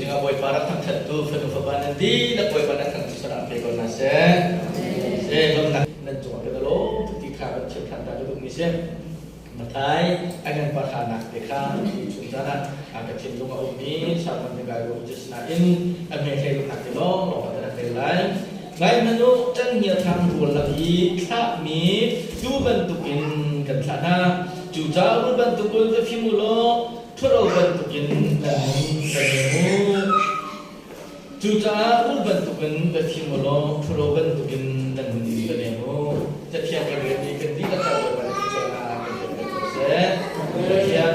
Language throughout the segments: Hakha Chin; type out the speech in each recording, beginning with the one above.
Tuzing ah Bawipa rak thangṭhattu fanu fapa nan dihlak Bawipa nan thangṭhat saram pe ko hna seh. Seh lawmhnak nan cungah kan i lawm tuk ti kha kan chim ṭhan ta ka duhmi si. Mathai a ngan pahranak te kha chun caan ah a ka thinlung a ummi sermon te kai ruah sinain a hme hlei lungnak te lawng lawng kan rak rel lai. Ngai hmanh u, cenghngia thang rual lak i thlahmi tuu bantukin kan thlah hna. Cucaah rul bantukin va fim u law ṭhuro bantukin nan nun kan nem u. Cucaah rul bantukin va fim u law ṭhuro bantukin nan nun kan nem u. Cathiang kan rel i kan dihlak ca Bawipa nih thluachuahnak kan pek ko seh. Pathian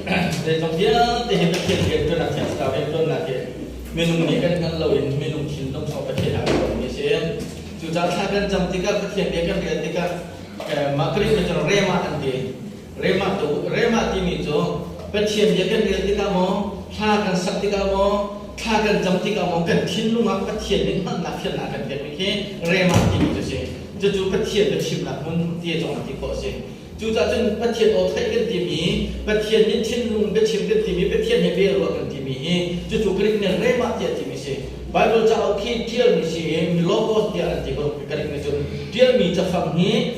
kan zeizong vialte hi Pathian rianṭuannak Thiang Thlarau rianṭuannak hi minung nih kan hngalh loin minung thinlung chung Pathian ah kan ummi a si. Cucaah thla kan cam tikah Pathian bia kan rel tikah mah Greek nih cun rema an ti. Rema tu rema timi cu Pathian bia kan rel tikah maw thla kan sak tikah maw thla kan cam tikah maw kan thinlung ah Pathian nih hngalhnak fiannak kan pekmi khi rema timi cu si. Cucu Pathian biachimnak hmun ti zong ti khawh a si. Cucaah cun Pathian aw theih kan timi, Pathian nih thinlung biachim kan timi, Pathian he bia ruah kan timi hi cucu Greek nih rhema tiah timi si. Bible cauk khi ṭialmi si i logos tiah an ti ko. Greek nih cun ṭialmi cafang hi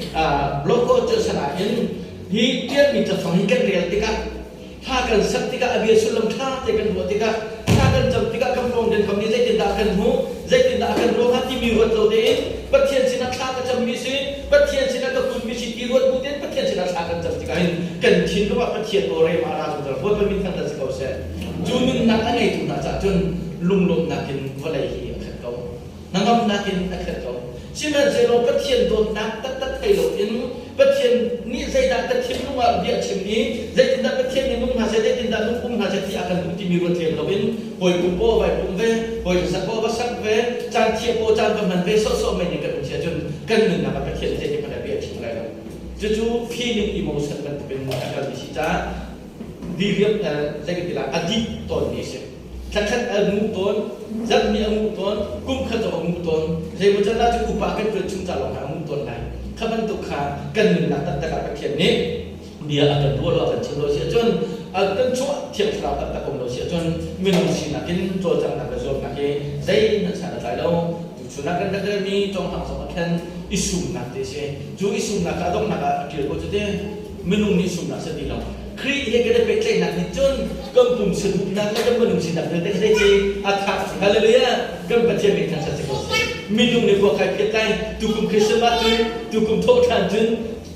logos cu sanain hi ṭialmi cafang hi kan rel tikah Thla kan sak tikah a bia sullam ṭha te kan ruah tikah thla kan cam tikah kan pawng kan kam nih zeitindah a kan hmuh, zeitindah a kan ruah hnga timi ruat lo tein Pathian sinah thla ka cammi si, Pathian sinah ka kunmi si ti ruat bu tein Pathian sinah thla kan cam tikah hin kan thinlung ah Pathian aw rem ah ra zungzal Bawipa min thangṭhat si ko seh. Cu nunnak a ngeitu hna caah cun lunglawmhnak in vawlei hi a khat ko. Hnangamnak in a khat ko. Sihmanhsehlaw Pathian dawtnak taktak thei loin Pathian nih zeidah ka thinlung ah bia a chim i zeitindah Pathian nih nung hna seh, zeitindah nung um hna seh ti a kan duh timi ruat lem loin hawi pum paw vai pum ve, hawi hlasak paw va sak ve, caan thiah paw caan va hman ve sawhsawh men in kan um si ahcun kan nunnak ah Pathian nih zeitik hmanh ah bia a chim lai lo. Cucu feeling emotion bantukin a kalmi si caah diriam zei kan ti lai a dih tawnmi a si. Thlakhat a ngu tawn, zarhmi a ngu tawn, kum khat zong a ngu tawn. Zeimaw can ah cun upa kan ṭuan chung ca lawng kha a ngu tawn lai. Kha bantuk kha kan nunnak taktak ah Pathian nih bia a kan ruah lo, a kan chim lo si ahcun, a kan chuah Thiang Thlarau taktak um lo si ahcun minung sinak in cawlcanghnak le zuamnak hi zeihmanh san a tlai lo. Tuchun ah kan rak relmi conghang zong ah khan i sumnak ti a si. Cu i sumnak kha a donghnak ah a ṭial ko cu ti. Minung nih sumnak si ti lo. Khrih he kan i pehtlaihnak nih cun kan pum saduhnak le kan minung sinak vialte kha zeiti a thah hallelujah kan Pathian min thangṭhat si ko seh minung nih khua kai phiat lai tukum Christmas cun tukum thawhṭhan cun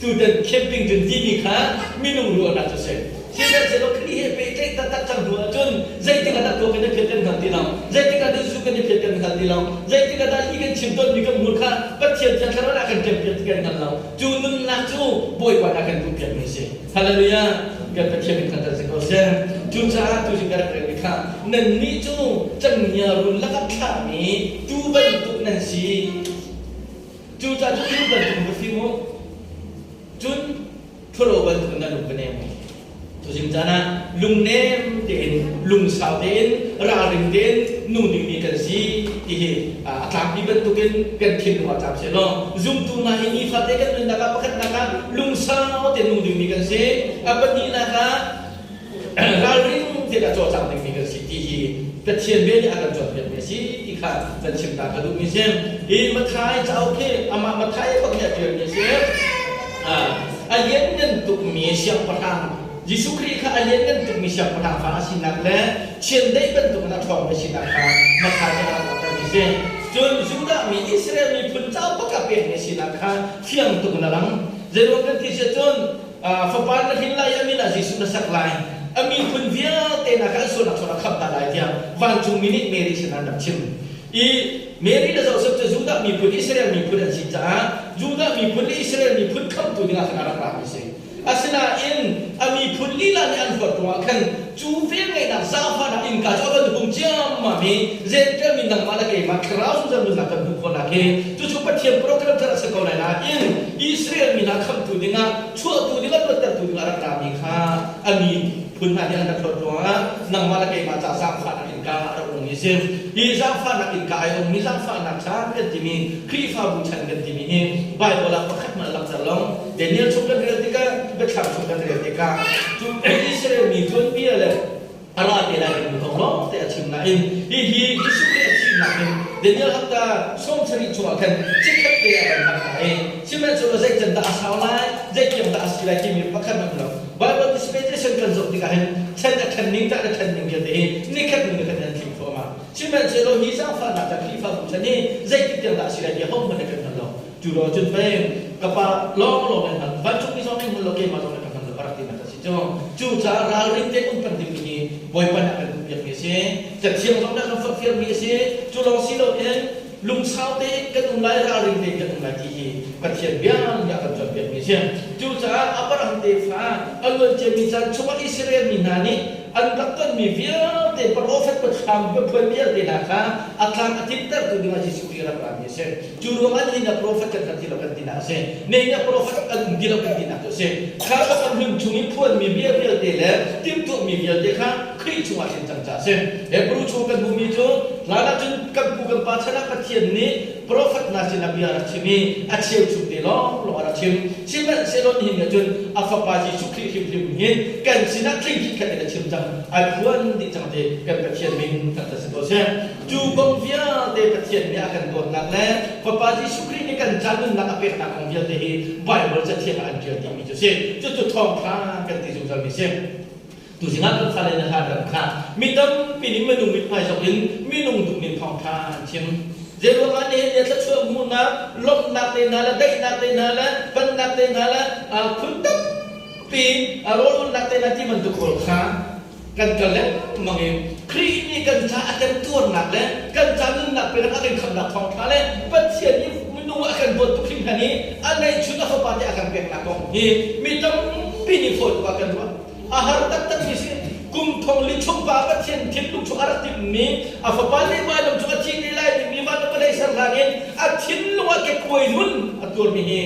tutan camping cun timi kha minung ruahnak cu si sihmanhsehlaw Khrih he pehtlaih taktak cang hnu ahcun zeitik ah dah khua kan i phiat kan hngal ti lo zeitik ah dah zu kan i phiat kan hngal ti lo zeitik ah dah hi kan chim tawnmi kan hmur kha Pathian thiang thlarau nih a kan ṭempiak ti kan hngal lo cu nunnak cu Bawipa nih a kan duhpiakmi a si Hallelujah! Kan Pathian min thangṭhat si ko seh. Cucaah tuzing ka rak relmi kha nannih cu canghngia run lakah thlahmi tuu bantuk nan si. Cucaah cu tuu bantuk va fim u. Cun ṭhuro bantuk nan lung va nem u. Tuzing caan ah lungnem tein, lungsau tein, ralring tein nu dingmi kan si ti hi a tlangpi bantukin kan thinlung ah tlam sehlaw zumtu hna hi nifate kan nunnak ah pakhatnak ah lungsau tein nung dingmi kan si. A pahnihnak ah ralring tein a cawlcang dingmi kan si ti hi Pathian bia nih a kan cawnpiakmi a si ti kha kan chim ta ka duhmi si. Hi Matthai cauk hi amah Matthai bak nih a ṭialmi a si. A lianngan tukmi siangpahrang Jesuh Khrih kha a lianngan tukmi siangpahrang fa a sinak le chiandeih bantukin a ṭhawngmi sinak kha Matthai nih a rak langhtermi a si. Cun Judah mi Israel miphun cauk bak a pekmi sinak kha fiang tuk in a lang. Zeiruang kan ti si ahcun fapa na hrin lai i a min ah Jesuh na sak lai. A miphun vialte hna kha an sualnak chungah khamh hna lai tiah vancungmi nih Mary sinah an rak chim. I Mary le Joseph cu Judah miphun Israel miphun an si caah Judah miphun le Israel miphun khamhtu dingah khan a rak rami a si. Asinain a miphun lila nih an huat ruangah khan cu velngeihnak zaangfahnak innka cu a van hung ciammam i Jentail mi nangmah le keimah thlarau zungzal nunnak kan hmuh khawhnak hi cucu Pathian program thar a si ko lai nain Israel mi hna khamhtu dingah chuahtu dingah luattertu dingah a rak rami kha a miphun hna nih an rak hlawt ruangah nangmah le keimah ca zaangfahnak innka a rak ung i si. Hi zaangfahnak innka ai ungmi zaangfahnak chan kan timi Khrihfabu chan kan timi hi Bible ah pakhat hmanh langhter lo. Daniel chung kan rel tikah, Biathlam chung kan rel tikah cu Israel mi tuanbia le a ra te lai dingmi kong lawng te a chim. Nain hihi Jesuh Khrih a thihnak in Daniel hapta 70 chungah khan chikkhat te a kan hngak hna i sihmanhsehlaw zei can dah a sau lai, zei tiang dah a si lai timi pakhat hmanh um lo. Bible dispensation kan zoh tikah hin chan a ṭhen ning dah a ṭhen ning vialte hi nikhat hnu nikhat in an tling thluahmah. Sihmanhsehlaw hi zaangfahnak le Khrihfabu chan hi zeitik tiang dah a si lai ti ahohmanh nih kan hngal lo. Cu ruang cun pei ka pa lawnglawng in hngal, vancungmi zong nih hngal lo, keimah zong nih ka hngal lo a rak tinak a si cu. Cucaah ralring tein um peng dingmi hi Bawipa nih a kan duhpiakmi a si. Cathiang zong nih a kan forhfialmi a si. Cu lawng si loin lungsau tein kan um lai, ralring tein kan um lai ti hi Pathian bia nih a kan cawnpiakmi a si. Cucaah Abraham tefa a luanciami caan chungah Israel mi hna nih an rak tonmi vialte profet pathlam biaphuan vialte hna kha a tlam a tlintertu dingah Jesuh Khrih a rak rami a si. Cu ruangah nihin ah profet kan hngal ti lo kan tinak a si. Nihin ah profet an um ti lo kan tinak cu a si. Kha kan hlun chung i phuanmi bia vialte le timhtuahmi vialte kha Khrih chungah thlen cang ca a si. Hebrew chung kan hmuhmi cu hlan ah cun kan pu kan pa chan ah Pathian nih profet hna sinah bia a rak chim i a cheuchum te lawnglawng a rak chim. Sihmanhsehlaw nihin ah cun a fapa Jesuh Khrih hrimhrim hin kan sinah tling khitkhat in a chim cang. Ai phuan dih cang ti kan Pathian min thangṭhat si ko seh. Cu kong vialte Pathian nih a kan dawtnak le Fapa Jesuh Khrih nih kan ca nunnak a peknak kong vialte hi Baibal cathiang ah an ṭial dihmi cu a si. Cucu thawngṭha kan ti zungzalmi a si. Tuzing ah kan fale na hlan ram kha mi tampi nih minung mithmai zong in minung duhning thawngṭha an chim. Zeiruangah nihin ni thluachuah hmuhnak, lawmhnak te hna le daihnak te hna le pannak te hna le phun tampi rawlulnak te hna ti bantuk pawl kha kan kal lengmang i Khrih nih kan ca a temtuarnak le kan ca nunnak penak a kan khamhnak thawngṭha le Pathian nih minung a kan dawt tuk hringhran i a neihchun a fapa te a kan peknak kong hi mi tampi nih fawi tuk ah kan ruah. A har taktakmi si. Kum thong li chung pa Pathian thinlung chung a rak timhmi a fapa nih vailam cung a thi te lai dingmi van le vawlei ser hlan in a thinlung ah kekuai nun a tuarmi hi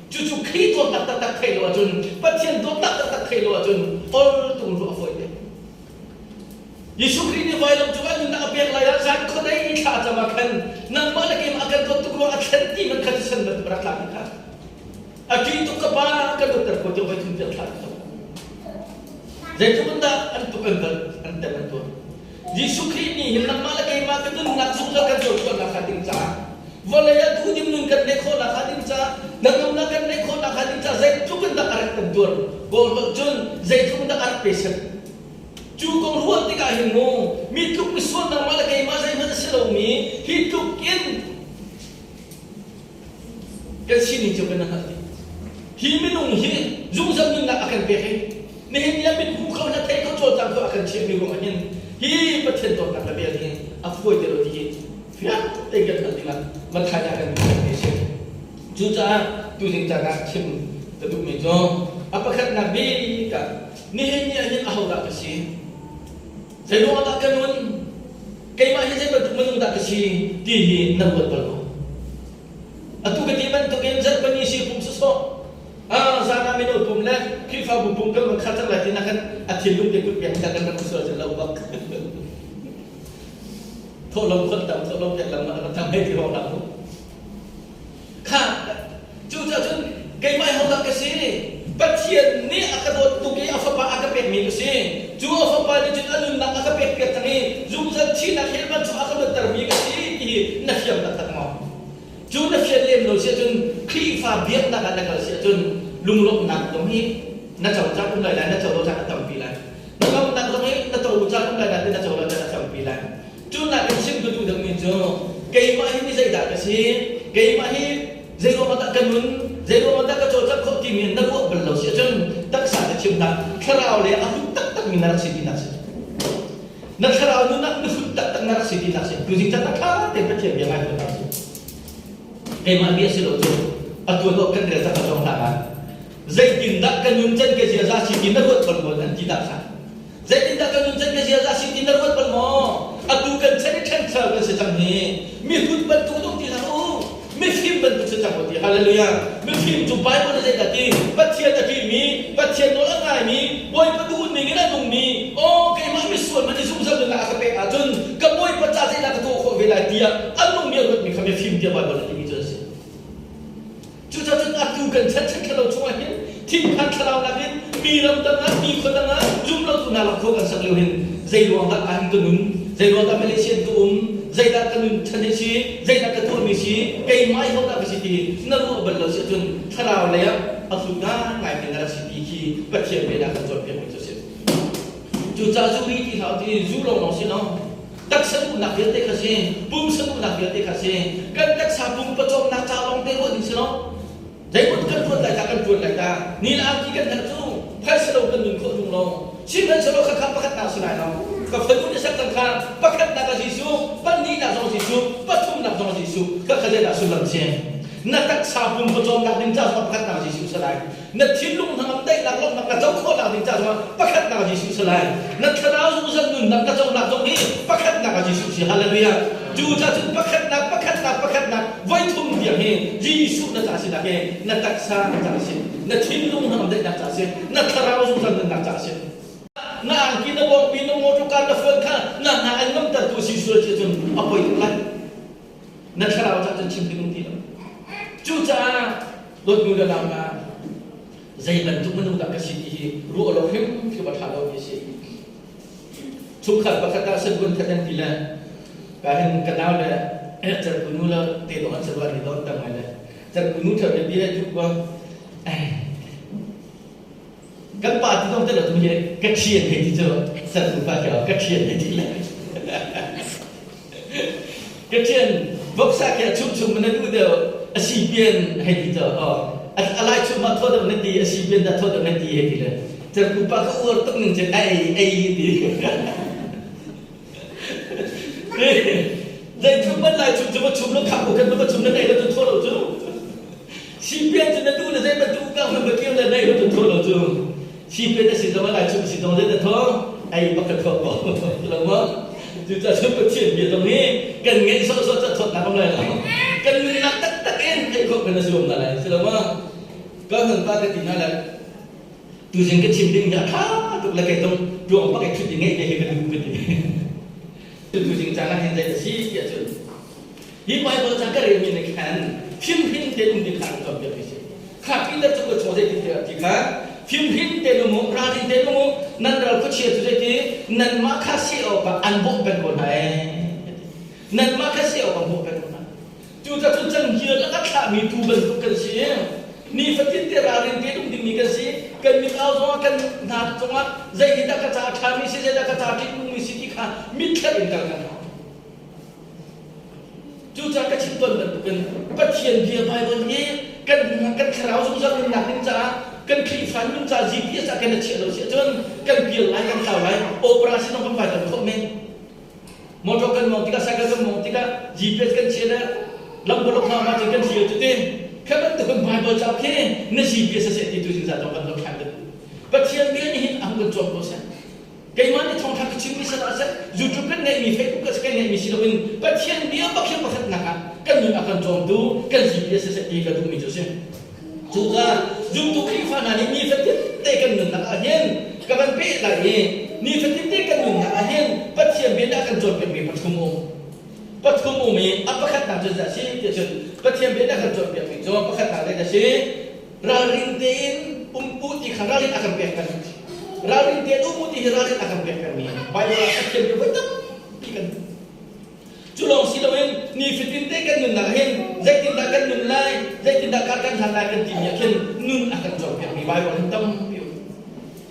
cucu Khrih dawtnak taktak theih lo ahcun Pathian dawtnak taktak theih lo ahcun ol tung ruah a fawi te. Jesuh Khrih nih vailam cung ah nunnak a pek lai ah zan khuadei thla a cam ah khan nangmah le keimah a kan dawt tuk ruang a thlen ti man kha thisen bantuk a rak tlak kha. A ṭih tuk ka pa kan dawtter ko tiah voi thum tiang thla an cam. Zeitluk in dah an tuk an val an tem an tuar. Jesuh Khrih nih hin nangmah le keimah ka nunnak zungzal kan cawlchuahnak hnga ding caah vawlei ah duhdim nun kan neih khawhnak hnga ding caah hnangamnak kan neih khawhnak hnga ding caah zeitluk in dah a rak kan tuar. Kawl holh cun zeitluk in dah a rak pe set. Cu kong ruah tikah hin mu mi tluk misual nangmah le keimah zeihmanh a si lomi hi tluk in kan sining cu kan hngalh dih. Hi minung hi zungzal nunnak a kan pek i nihin ni ah mit hmu kho hna thei kho cawlcang kho a kan chiahmi ruangah hin hi Pathian dawtnak le vel hi a fawi te lo ti hi fiang tein kan hngalh dingah Matthai nih a kan duhpiakmi a si. Cucaah tuzing caan ah chim ka duhmi cu a pakhatnak bik ah nihin ni ah hin ahodah ka si? Zeiruangah dah ka nun? Keimah hi zei bantuk minung dah ka si ti hi na ruat bal maw? Atu ka ti bantukin zarhpini si pum sawsawh ah zan ah mino pum le Khrihfabu pum kan van khat cang lai ti na kan a thinlung te kut piak kan rak sual cun lo bak. Thawhlawm khot tam thawhlawm pek lam ma tam hei ti hong hlah mu. Kha cucaah cun keimah hi hodah ka si? Pathian nih a ka dawt tuk i a fapa a ka pekmi ka si. Cu a fapa nih cun a nunnak a ka pekpiak cang i zungzal thihnak hell chung a ka luattermi ka si ti hi na fiang taktak maw? Cu na fian lem lo si ahcun Khrihfa biaknak ah na kal si ahcun lunglawmhnak zong hi na co caan um lai lai, na co lo caan a tampi lai. Na lawmhnak zong hi na co caan um lai lai, na co lo caan a tampi lai. Cu nakin chim ka duh deuhmi cu keimah hi mi zeidah ka si, keimah hi zeiruangah dah ka nun, zeiruangah dah ka cawlcangh khawh timi na ruah bal lo si ahcun taksa ka chim hna thlarau le a hut taktakmi na rak si tinak si. Na thlarau nun ah na hut taktak na rak si tinak si. Tuzing caan ah ṭha tein Pathian bia ngai ko hna usih. Keimah bia si lo cu atu ah kan rel cang zong hna ah zeitindah ka nun can ka ziaza si ti na ruat bal maw an ti dah kha Zeitindah ka nun can ka ziaza si ti na ruat bal maw? Atu kan chan i ṭhenchal kan si cang hi. Mihrut bantuk dong ti hlah u. Mifim bantuk si cang u ti. Hallelujah. Mifim cu Bible nih zeidah ti? Pathian a ṭihmi, Pathian nawl a ngaimi, Bawipa duh ning in a nungmi, aw keimah misual man i zungzal nunnak a ka pek ahcun ka Bawipa ca zeidah ka tuah khawh ve lai tiah a nungmi a ruatmi kha mifim tiah Bible a timi cu an si. Cucaah cun atu kan chan ṭhalo chungah hin thinphan thlarau nakin mi ramdang ah mi khua dang ah zumlotu hna lak khua kan sak lio hin zei ruang dah ahhin ka nun? Zei ruang dah Malaysia ka um? Zeidah ka nun chan hi si? Zeidah ka tuahmi si? Keimah hi hodah ka si ti na ruah bal lo si ahcun thlarau lei ah a hlu ngai mi na rak si ti khi Pathian bia kan cawnpiakmi cu a si. Cucaah zu ri ti hlah ti zu lawnglawng si lo. Taksa duhnak vialte kha si, pumsa duhnak vialte kha si. Kan taksa pum pawcawmnak ca lawng te ruah ding si lo. Zeimaw kan ṭuan lai ta kan ṭuan lai ta. Ni le angki kan herh cu phaisa lo kan nun khawh ṭung lo. Sihmanhsehlaw khakha pakhatnak si lai lo. Ka fanu nih sak cang kha pakhatnak ah Jesuh, pahnihnak zong Jesuh, pathumnak zong Jesuh. Khakha zeidah sullam si? Na taksa pum pawcawmnak ding ca zongah pakhatnak Jesuh si lai. Na thinlung hnangam daihnak lawmhnak na co khawhnak ding ca zongah pakhatnak Jesuh si lai. Na thlarau zungzal nunnak na conak zong hi pakhatnak ah Jesuh si. Hallelujah. Cucaah cun pakhatnak, pakhatnak, pakhatnak voi thum tiang hi Jesuh na ca sinak hi na taksa na ca si, na thinlung hnangam daihnak ca si, na thlarau zungzal nunnak ca si. Na angki na bawngpi na motor na phone kha na hna an ngamtertu si sual si cun a poi tuk lai. Na thlarau ca cun chim ding um ti lo. Cucaah dawtnu le nau hna zei bantuk minung dah ka si ti hi ruah lo hrimhrim a ṭha lomi a si. Chungkhar pakhat ah saduan khat an ti le ka hin ka nau le cerku nu le te dong an saduan ni don tam ngai le cerku nu theu te le tuk ko kan pa ti dong te lo tu hi ka thian hei ti cu cerku pa ke ka thian hei ti le ka thian voksa ke chung chung na du deuh a si pian hei ti cu a lai chung ma tho deuh na ti a si pian dah tho deuh na ti hei ti le Cerku pa ka uar tuk ning cun ei ei ti. Zei thum ban lai chung cu va chum lo khak ko kan va chum na nei lo cu tho lo cu. Sipian cu na duh na zei bantuk ka na va kir le nei lo cu tho lo cu. Sipian na si zong lai chung si zong zei na tho ei bak ka tho ko. Lo ma? Cucaah cun Pathian bia zong hi kan ngeih sawhsawh ca thawtnak um lai lo. Kan nunnak taktak in theih khawh kan zuam na lai. Si lo ma? Ka nun pa ka ti na le Tuzing ka chim ding hi a ṭha tuk le kei zong ṭuang bak i ṭhut i ngeih ve hi ka duh ka ti. Tuzing caan ah hin zei a si tiah cun hi Bible ca ka relmi nih khan fimhrin tein um ding kha an cawnpiak mi si. Kha Peter cu ka chung zei ti ti kha fimhrin tein um u, ralrin tein um u, nan ral khuachia cu zeiti nanmah kha seh awkah an bawmh peng ko hna ee. Nanmah kha seh awkah an bawmh peng ko hna. Cucaah cun canghngia lak a thlahmi tuu bantuk kan si. Nifatin te ralrin te um dingmi kan si. Kan mit au zongah kan hna cungah zei hi dah ka ca a ṭhami si, zei dah ka ca ṭihnungmi si ti kha mitthler in kal kan hau. Cucaah ka chim tawn bantukin Pathian bia Baibal hi kan kan thlarau zungzal nunnak ding caah kan Khrihfa nun caah GPS ah kan i chiah lo si ahcun kan pial lai kan tlau lai operation zong kan vai ton khawh men. Motor kan mawng tikah cycle kan mawng tikah GPS kan chiah le lambolok hna ma cun kan thlir cu ti kha bantukin Bible cauk khi na GPS a si ti tu zingzat zong kan zoh ṭhan deuh. Pathian bia nih hin a hung kan cawm ko seh. Keimah nih thawngṭha ka chimmi sal ah seh, YouTube kan ngeihmi, Facebook kan ngeihmi si loin Pathian bia bak hi pakhatnak ah kan nun a kan cawmtu kan GPS a si ti ka duhmi cu a si. Cucaah zumtu Khrihfa hna nih nifatin te kan nunnak ah hin ka van peh lai i nifatin te kan nunnak ah hin Pathian bia nih a kan cawnpiakmi pathum um. Pathum um i a pakhatnak cu zeidah a si tiah cun Pathian bia nih a kan cawnpiakmi cu pakhatnak zeidah a si? Ralring tein um u ti kha ralrin a kan pek peng. Ralring tein um u ti hi ralrin a kan pek pengmi Bible ah Pathian bia voi tampi kan hmuh. Cu lawng si loin nifatin te kan nunnak ah hin zeitindah kan nun lai, zeitindah kar kan hlan lai kan timi ah khin nun a kan cawnpiakmi Baibal hin tampi um.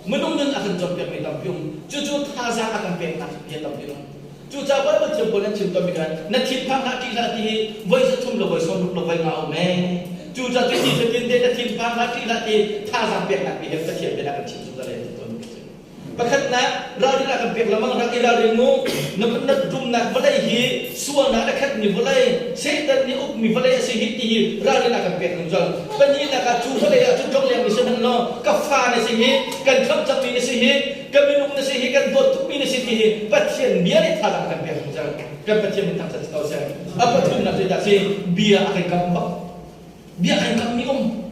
Minung nun a kan cawnpiakmi tampi um. Cucu thazaang a kan peknak bia tampi um. Cucaah Baibal thiam pawl an chim tawnmi kha na thinphang hlah ṭih hlah ti hi voi 3 le voi 60 le voi nga um ee. Cucaah cu nifatin te na thinphang hlah ṭih hlah ti thazaang peknak bia he Pathian bia kan chim zungzal e ti tawnmi ka si. Pakhatnak, ralrin a kan pek lengmang rak i ralring mu. Na na tumnak vawlei hi sualnak a khatmi vawlei, Satan nih ukmi vawlei a si hi ti hi ralrin a kan pek zungzal. Pahnihnak ah cu vawlei ah cun tlonglengmi si hmanh law ka fa na si hi, kan khamh cangmi na si hi, ka minung na si hi, kan dawt tukmi na si ti hi Pathian bia nih thazaang a kan pek zungzal. Kan Pathian min thangṭhat si ko seh. A pathumnak cu dah si bia a kan kamh bak. Bia kan kamhmi um.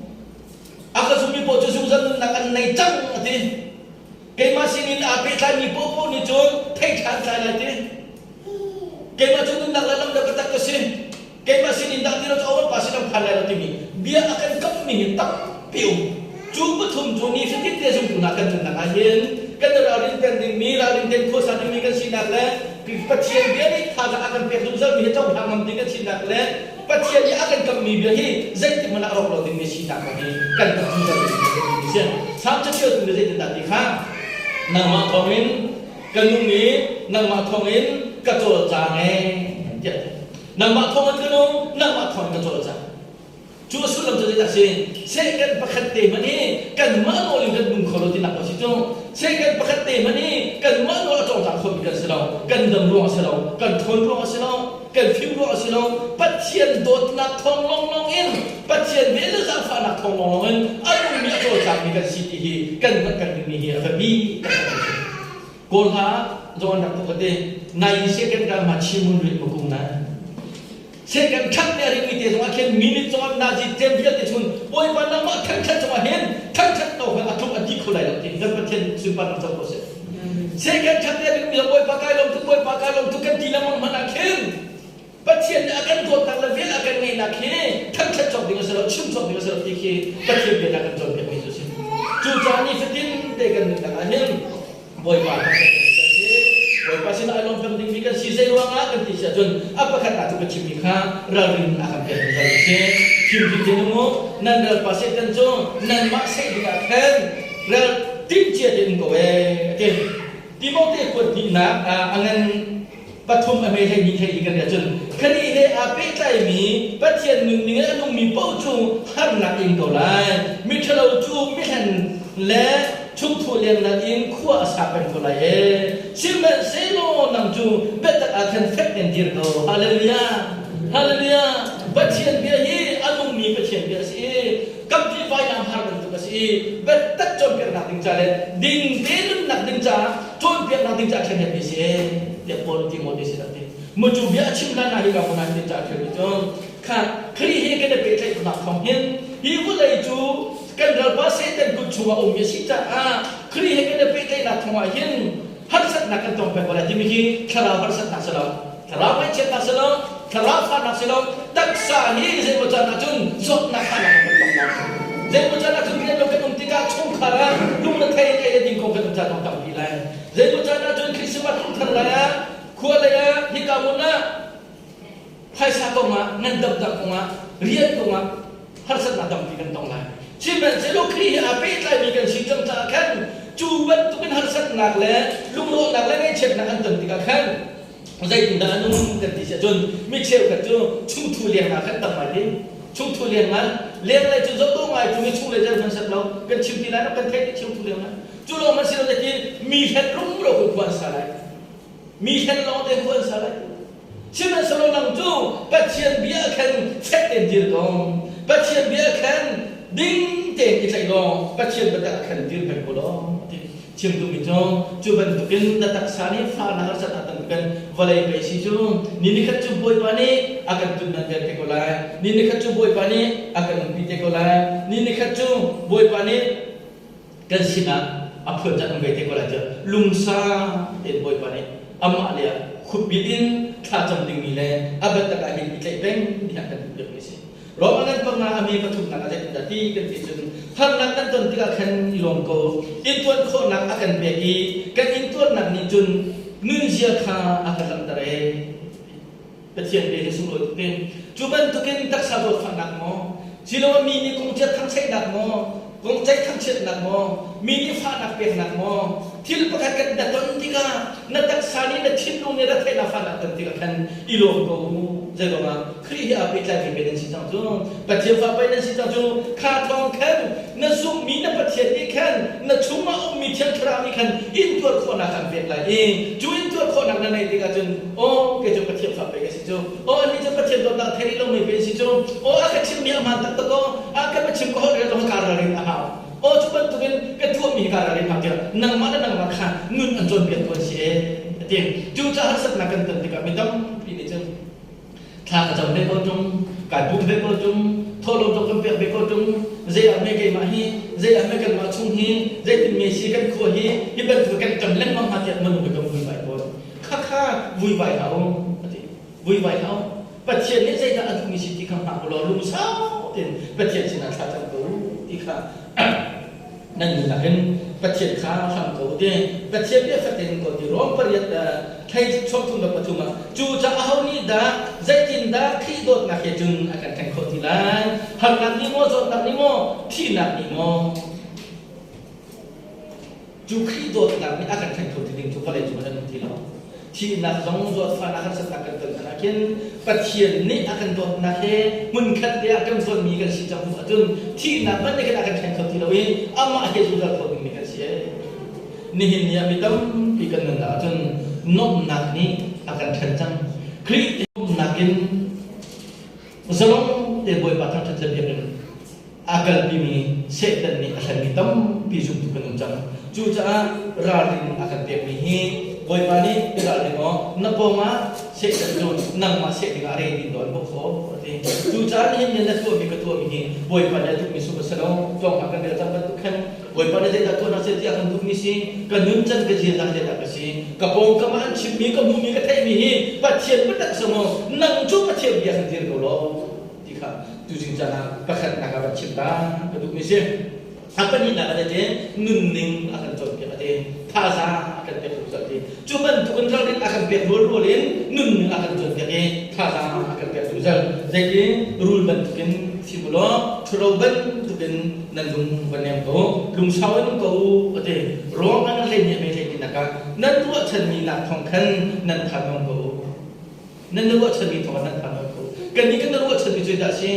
A ka zummi paoh cu zungzal nunnak an nei cang a ti. Keimah sinin aa pehtlaimi paohpaoh nih cun thei ṭhan tlai lai ti. Keimah cu nunnak le lam le biatak ka si. Keimah sinin dah ti lo cu a pa sin an phan lai lo timi bia a kan kamhmi hi tampi um. Cu pathum cu nifatin te zumtu hna kan nunnak ah hin Kan i ralrin peng dingmi, ralrin tein khuasa dingmi kan sinak le Pathian bia nih thazaang a kan pek zungzalmi hi cohlang ngam ding kan sinak le Pathian nih a kan kamhmi bia hi zeitik hmanh ah a rawk lo dingmi sinak kong hi kan hngalh zungzal dingmi a si. Salm caṭialtu nih zeitindah ti kha nangmah thawngin ka nung i nangmah thawngin ka cawlcang ee tiah a ti. Nangmah thawngin ka nung, nangmah thawngin ka cawlcang. Cu a sullam cu zeidah a si? Second pakhat te hmanh hi kanmah nawl in kan nung kho lo tinak a si cu. Second pakhat te hmanh hi kanmah nawl a cawlcang khomi kan si lo. Kan dam ruang a si lo. Kan ṭhawn ruang a si lo. Kan fim ruang a si lo. Pathian dawtnak thawng lawnglawng in, Pathian vel le zaangfahnak thawng lawnglawng in a nungmi a cawlcangmi kan si ti hi kan hngalh kan dingmi hi a biapi taktak a si. Kawl hla zong an rak tuk a ti. Nai second ka ma chimun rih makung na. Satan ṭhat nih a ringmi te zongah khin minute zongah nazi tlem vialte chun Bawipa nangmah thangṭhat cungah hin thangṭhat no khan a tluk a ti kho lai lo ti kan Pathian sunparnak co ko seh. Satan ṭhat nih a ringmi zong Bawipa kai lawm tuk Bawipa kai lawm tuk kan ti lengmang hmanh ah khin Pathian nih a kan dawtnak le vel a kan ngeihnak hi thangṭhat cawk ding a si lo chim cawk ding a si lo ti khi Pathian bia kan cawnpiakmi cu a si. Cucaah nifatin te kan nunnak ah hin Bawipa kan si. Bawipa sinah ai lawm peng dingmi kan si zei ruangah kan ti si ahcun a pakhatnak cu ka chimmi kha ralrin a kan pek zungzal a si. Fimfim te nung u, nan ralpa Satan cu nanmah seh dingah khan ral timhcia tein um ko ee a ti. Timote kuat hnihnak a ngan pathum a hme 12 hlei kan ahcun Khrih he aa pehtlaimi Pathian nunning in a nungmi paoh cu harnak in ko lai. Miṭhalo cu mihlen le chungthu lengnak in khua a sa peng ko lai ee. Sihmanhsehlaw nang cu biatak ah khan fek tein dir ko. Hallelujah! Hallelujah! Pathian bia hi a nungmi Pathian bia a si i kampi vailam har bantuk a si i biatak cawnpiaknak ding ca le ding te nunnak ding caah cawnpiaknak ding caah ṭhenhmi si tiah Paul Timote sin a ti. Mucu bia a chim hlan ah hi ka hmun ah hitin ca a ṭialmi cu kha Khrih he kan i pehtlaihnak thawng hin hi vawlei cu kan ralpa Satan kut chungah a ummi a si caah Khrih he kan i pehtlaihnak thawngah hin harsatnak kan tong peng ko lai timi khi thlarau harsatnak si lo thlarau ngaihchiatnak si lo thlarau fahnak si lo taksa hi zeimaw caan ahcun zawtnak fahnak kan tong lai zeimaw caan ahcun rian lo kan um tikah chungkhar ah lungrethei in ei le ding kong kan um caan zong tampi lai zeimaw caan ahcun Christmas kum thar lai ah khua lei ah hika hmun ah phaisa kongah ngandamnak kongah rian kongah harsatnak tampi kan tong lai. Sihmanhsehlaw Khrih he aa pehtlaimi kan si cang caah khan cu bantukin harsatnak le lungrawhnak le ngaihchiatnak an ton tikah khan zeitindah an um kan ti si ahcun mi cheukhat cu chungthu lengah khan tam ngai ti chungthu lengah lenglei cu zoh ngai cu mi chunglei zei hmanh set lo kan chim ti lai lo kan theih ti chungthu lengah cu lawng hmanh si lo ti mi hlen rumro khua an sa lai mi hlen lawng te khua an sa lai. Sihmanhsehlaw nang cu Pathian bia khan fek tein dir ko. Pathian bia khan ding tein i tlaih law Pathian biatak khan dir peng ko law ti chim duhmi cu cu bantukin na taksa nih fahnak harsatnak bantukin vawlei pei si cu ni nikhat cu Bawipa nih a kan tunman te ko lai. Ni nikhat cu Bawipa nih a kan umpi te ko lai. Ni nikhat cu Bawipa nih kan sinah a phuan caan um ve te ko lai tiah lungsa tein Bawipa nih amah le ah khupbil in thlacam dingmi le a biatak ah hin i tlaih peng tiah kan duhpiakmi a si. Rome nan panga a mi pathumnak ah zeitindah ti kan ti cun harnak kan ton tikah khan i lawm ko intuan khawhnak a kan pek i kan intuarnak nih cun nunzia kha a kan langhter ee. Pathian bia hi sunglawi tuk in cu bantukin taksa dawtfahnak maw siloah mi nih kongciat thangcheihnak maw kongceih thangchiatnak maw mi nih fahnak peknak maw thil pakhat kan na ton tikah na taksa nih na thinlung nih retheihnak fahnak ton tikah khan i lawm ko u. Zeiruangah Khrih he aa pehtlaimi pe nan si cang cu Pathian fa pei nan si cang cu kha thawng khan na zumhmi na Pathian nih khan na chungah ummi Thiang Thlarau nih khan intuar khawhnak an pek lai i cu intuar khawhnak na neih tikah cun aw kei cu Pathian fa pei ka si cu aw annih cu Pathian dawtnak thei rih lomi pei an si cu aw a ka chimmi a hmaan taktak aw a ka chim ka holh rel zong kaa ralrin a hau aw cu bantukin ka tuahmi hi kaa ralrin hau tiah nangmah le nangmah kha nun an cawnpiaktu an si ee a ti. Cucaah harsatnak kan ton tikah mi tampi nih cun thla ka cam ve ko ṭung, kai pum ve ko ṭung, thawhlawm zong kan pek ve ko ṭung, zei ah hme keimah hi, zei ah hme kanmah chung hi, zeitin me si kan khua hi, hi bantuk kan ṭam lengmang hnga tiah minung hi kan vuivai tawn. Khakha vuivai hlah u, a ti. Vuivai hlah u. Pathian nih zeidah a duhmi si ti kha hngak u law lungsau tein Pathian sinah thla cam ko u ti kha nan nunnak in Pathian kha hlam ko ti. Pathian bia fatin ko ti. Rom pariat thei sawmthum le pathum ah cu caah aho nih dah zeitindah Khrih dawtnak he cun a kan ṭhen khawh ti lai? Harnak nih maw, zawtnak nih maw, thihnak nih maw? Cu Khrih dawtnak nih a kan ṭhen kho ti ding cu vawlei cung ah an um ti lo. Thihnak zong zawtfahnak harsatnak kan ton hmanh ah khin Pathian nih a kan dawtnak he hmunkhat te ah kan zawnmi kan si cang hnu ahcun thihnak hmanh nih khan a kan ṭhen kho ti lo i amah he zungzal kho dingmi kan si. Nihin ni ah mi tampi kan nunnak ahcun nuamhnak nih a kan ṭhen cang. Khrih nuamhnak in zalong te Bawipa thangṭhat le biakinn a kalpimi Satan nih a hlenmi tampi zumtu kan um cang. Cucaah ralrin a kan pekmi hi Bawipa nih i ralring aw, na pawngah Satan cu nangmah seh dingah a re ding dawn bawk kho a ti. Cucaah nihin ni na tuahmi ka tuahmi hi Bawipa nih a duhmi sum a si lo. Tlawngah kan rel cang bantuk khan Bawipa nih zeidah tuahnak seh ti a kan duhmi si, ka nuncan ka ziaza zeidah ka si, ka pawngkam ah an chimmi, ka hmuhmi, ka theihmi hi Pathian biatak si maw, nang cu Pathian bia kan dir ko law ti kha tuzing caan ah pakhatnak ah van chim ta ka duhmi si. A pahnihnak ah te nunning a kan cawnpiak a ti, thazaang a kan pek zungzal ti. Cu bantukin ralrin a kan pek rualrual in nunning a kan cawnpiak i thazaang a kan pek zungzal. Zeitin rul bantukin thim u law ṭhuro bantukin nan lung va nem ko, lungsau in um ko u a ti. Ruang ah nan hlei nih a mei hlei tinak ah nan ruahchanmi nak thawng khan nan tha nuam ko u. Nan na ruahchanmi thawng ah nan tha nuam ko. Kannih kan na ruahchanmi cu dah si?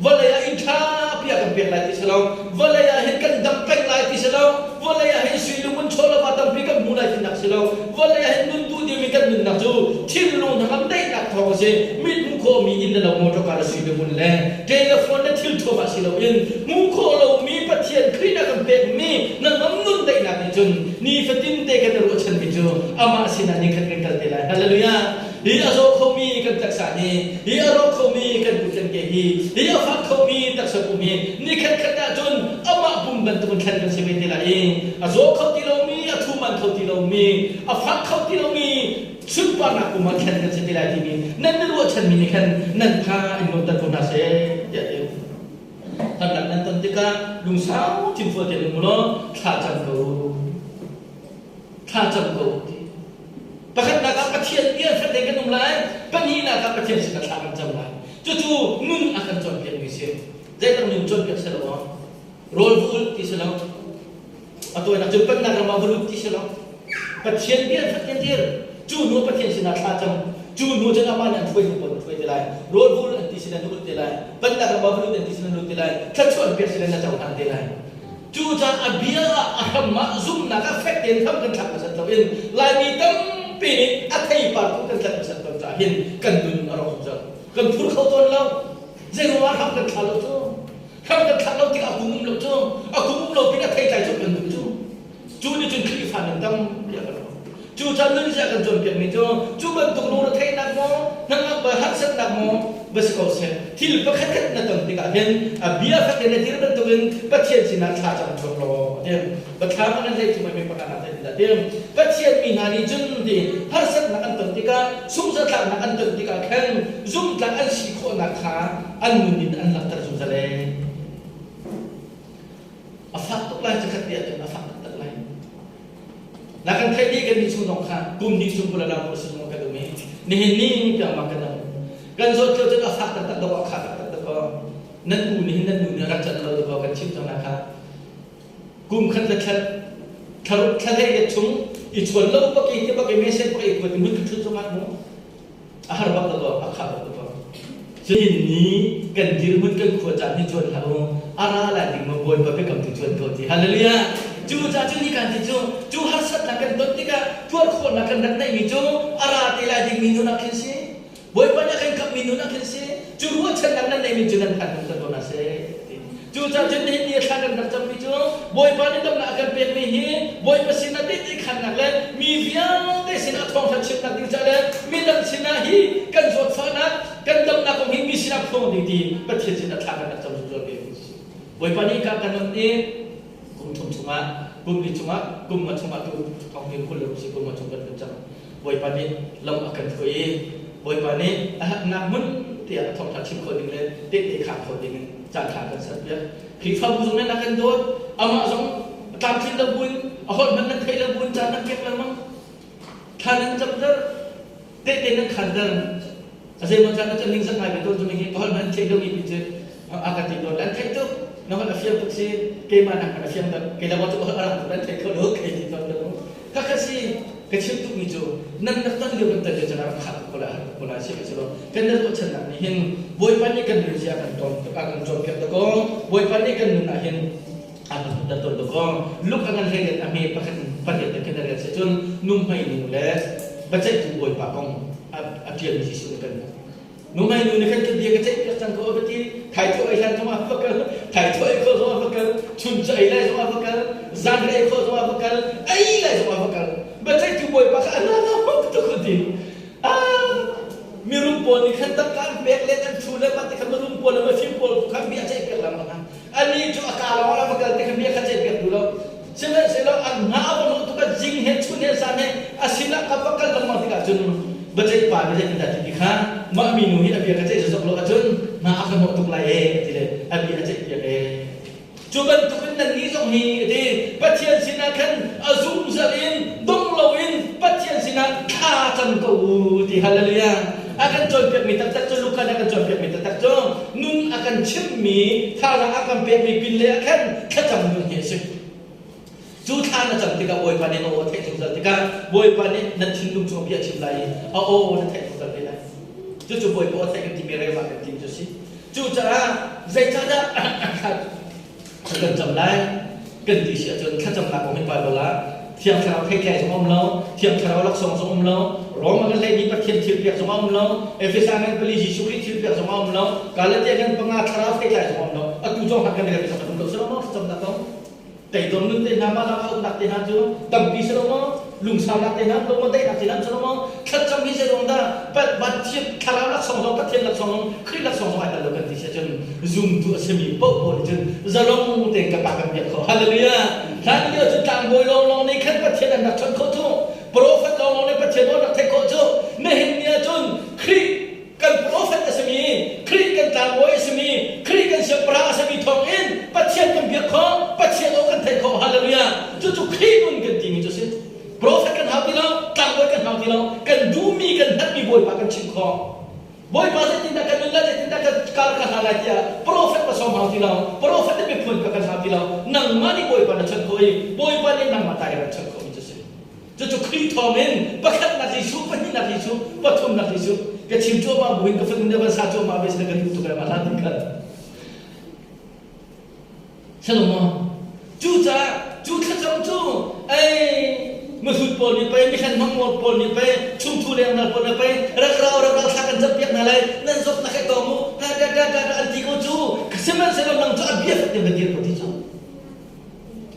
Vawlei ah inn ṭha pi ah kan pek lai ti si lo. Vawlei ah hin kan dam peng lai ti si lo. Vawlei ah hin sui lungun chawlava tampi kan hmu lai tinak si lo. Vawlei ah hin nun duh dingmi kan nunnak cu thinlung hnangam daihnak thawng a si. Mit hmuh khawhmi inn le lo motor car le sui lungun le telephone le thil thuam ah si loin hmuh khawh lomi Pathian Khrih na kan pekmi hnangam nun daihnak nih cun nifatin te kan i ruahchanmi cu amah sinah nikhat kan kal te lai. Hallelujah! Hi a zaw khomi kan taksa hi, hi a rawk khomi kan kut kan ke hi, hi a fak khomi taksa pum hi nikhat khat ahcun amah pum bantukin thlen kan si ve te lai i a zaw kho ti lomi, a thuman kho ti lomi, a fak kho ti lomi sunparnak pum ah thlen kan si te lai timi nan i ruahchanmi nih khan nan tha in nuamter ko hna seh tiah ti. Harnak nan ton tikah lungsau thinfual tein um law thla cam ko. Thla cam ko ti. Pakhatnak ah Pathian bia fek tein kan um lai. Pahnihnak ah Pathian sinah thla kan cam lai. Cucu nun a kan cawnpiakmi si. Zeidang nun cawnpiak si lo ah rawl va ulh ti si lo. A tawinak cun pennak ram ah va lut ti si lo. Pathian bia fek tein dir. Cu hnu Pathian sinah thla cam. Cu hnu cun amah nih an hruai hnu pawl an hruai te lai. Rawl va ulh an ti sinah na ulh te lai. Pennak ram ah va lut an ti sinah na lut te lai. Thluachuah an pek sinah na cohlan te lai. Cucaah a bia ah a hram ah zumhnak ah fek tein hram kan thlak hmasat loin Laimi tampi nih a theipar tu kan tlat hmasat lo caah hin kan nun a rawk zungzal. Kan phur kho tawn lo. Zeiruangah hram kan thla lo cu? Hram kan thlak lo tikah a kung um lo cu. A kung um lo pin a theitlai cu kan duh cu. Cu nih cun Khrihfa nun tampi a kan rawk. Cucaah nunzia kan cawnpiakmi cu cu bantuk lungretheihnak maw, hnangam harsatnak maw va si ko seh, thil pakhatkhat na ton tikah hin a bia fatin na dir bantukin Pathian sinah thla cam chuak law a ti. Biathlam an hlei chung mi pakhat ah zeitindah ti Pathian mi hna nih cun ti harsatnak an ton tikah sungzatlaknak an ton tikah khan zumtlak an si khawhnak kha an nun in an langhter zungzal ee. A fak tuk lai cakhat te ahcun a fak taktak lai. Na kan theih dih kan nih chung zong kha kum hnih chung Kuala Lumpur sizung kan um i nihin ni tiang ma kan um. Kan zawt lio cun a fak taktak dawh a kha taktak dawh nan u nih nan nu nih rak can lo dawh kan chim cang na kha kum khat le thla thla thla hlei le chung i chuan lo bak i ti bak i mesen bak i kuat i mun thun zong ah mu a har bak dawh a kha bak dawh Chin ni kan dirhmun kan khua caan hi cuan hlah u a ra lai ding maw Bawipa biakam tu cuan ko ti hallelujah cu ca cu ni kan ti cu cu harsatnak kan ton tikah tuar khawhnak kan rak neihmi cu a ra te lai dingmi nun ah khin si Bawipa nih a kan khamhmi nun ah khin si cu ruahchannak nan neihmi cu nan phan kan ko na seh Cucaah cun nihin ni thla kan rak cammi cu Bawipa nih damnak a kan pekmi hi Bawipa sinah tehte khannak le mi vialte sinah thawngṭha chimnak ding caah le midang sinah hi kan zawtfahnak kan damnak kong hi mi sinah phuang ding ti Pathian sinah thla kan rak cam zungzal ve Bawipa nih ka kan on i kum thum chungah kum li chungah kum nga chungah tu thong hin 20 si kum nga chung kan kan cam Bawipa nih lam a kan hruai i Bawipa nih a herhnak hmun tiah a thawngṭha chim kho ding le tehte khang kho ding in caanṭha kan serpiak. Khrihfabu zong nih a kan dawt, amah zong tlamtlin lo buin A holh hmanh nan theih lo buin caan nan pek lengmang. Thla nan camter, tehte nan khanter. A zeimaw caan ahcun ningzak ngai ve tawn cu hi ka holh hmanh an theih lomi pi cu a ka ti tawn. An theih tuk. Na holh a fiang tuk si. Keimah nak hmanh a fiang deuh. Kei le maw cu a holh a rang tuk an thei kho lo kei ti tawn lo. Khakha si ka chim tukmi cu nan rak ton lio kan ton lio cun a rak khak tuk ko lai, har tuk ko lai si ka si lo. Kan nan ruahchannak nih hin Bawipa nih kan nun zia kan tawn tuk a kan cawnpiak tuk ko. Bawipa nih kan nun ah hin a kan hmuhter tawn tuk ko. Luk a ngan hlei a hme pakhat in pariat te khin a rel si cun nuhmei nu le biaceihtu Bawipa kong a ṭialmi Jesuh nih kan hmuh. Nuhmei nu nih khan ka bia ka ceihpiak cang ko a va ti. Thaithawh ei hlan zongah va kal, thaithawh ei khawh zongah va kal, chuncha ei lai zongah va kal, zanriah ei khawh zongah va kal, ei lai zongah va kal. Biaceihtu Bawipa kha a na tuk a ti. Ah, mirum pawl nih khan tangka an pek le an thu le mah ti khan mirum pawl le mifim pawl khan bia ceihpiak lengmang hna. Anih cu a kaa lawng ah va kal ti khan bia kha ceihpiak duh lo. Sihmanhsehlaw an hna a va hnawh tuk ah zing he chun he zan he a sinah ka va kal lengmang tikah cun biaceih pa nih zeitindah ti ti kha mah minu hi a bia ka ceih zokzok lo ahcun hna a ka hnawh tuk lai ee a ti le a bia a ceihpiak ee. Cu bantukin nannih zong hi a ti Pathian sinah khan a zungzal in dong loin Pathian sinah thla cam ko u ti hallelujah. A kan cawnpiakmi taktak cu Luka nih a kan cawnpiakmi taktak cu nun a kan chimhmi thazaang a kan pekmi pin lei ah khan thlacam nun hi a si. Cu thla na cam tikah Bawipa nih na aw a theih zungzal tikah Bawipa nih na thinlung chung bia a chim lai i a aw na theih zungzal ve lai. Cucu Bawipa aw theih kan timi rema kan tim cu a si. Cucaah zeicahdah thla kan cam lai kan ti si ahcun thlacamnak kong hi Bible ah Thiang Thlarau theitlai zong a um lo, Thiang Thlarau laksawng zong a um lo, Rom a kan hleimi Pathian thilpek zong a um lo, Efesa ngan pali Jesuh Khrih thilpek zong a um lo, Galatia ngan panga Thlarau theitlai zong a um lo. Atu zong han kan rel zong kan um lo. Si lo maw thlacamnak kong? Teidor nun te hna mah lak ah uknak te hna cu tampi si lo maw? Lungsaunak te hna lo maw? Daihnak te hna si lo maw? Thlacam hi zeiruang dah Pathian thlarau laksawng zong Pathian laksawng zong Khrih laksawng zong ai tel lo kan ti si ahcun zumtu a simi paoh paoh nih cun zalong tein ka pa kan biak khawh. Hallelujah! Hlan lio cu tlangbawi lawnglawng nih khan Pathian an rak chawnh khawh cu. Profet lawnglawng nih Pathian aw rak theih khawh cu. Nihin ni ahcun Khrih kan profet a simi, Khrih kan tlangbawi a simi, Khrih kan siangpahrang a simi thawngin Pathian kan biak khawh, Pathian aw kan theih khawh. Hallelujah! Cucu Khrih nun kan timi cu a si. Profet kan hau ti lo, tlangbawi kan hau ti lo, kan duhmi, kan hngalhmi Bawipa kan chimh khawh. Bawipa zeitindah kan nun lai, zeitindah kan kar ka hla lai tiah profet ka sawm hau ti lo, profet nih miphun ka kan hau ti lo. Nangmah nih Bawipa na chawnh khawh i Bawipa nih nangmah ta i rak chawnh khawhmi cu a si. Cucu Khrih thawngin pakhatnak Jesuh, pahnihnak Jesuh, pathumnak Jesuh ka chim cuahmah buin ka fanu nih van sa cuahmah ve sila ka duh tuk ai mah hlan khan. Salomo cucaah cu thlacam cu ei mihrut pawl nih pei mihlen hmang pawl nih pei chungthu lengdal pawl nih pei rak rau rak rau thla kan campiak hna lai nan zawtnak he tawng u da da da da an ti ko cu sihmanhsehlaw nang cu a bia fek tein va dir ko ti cu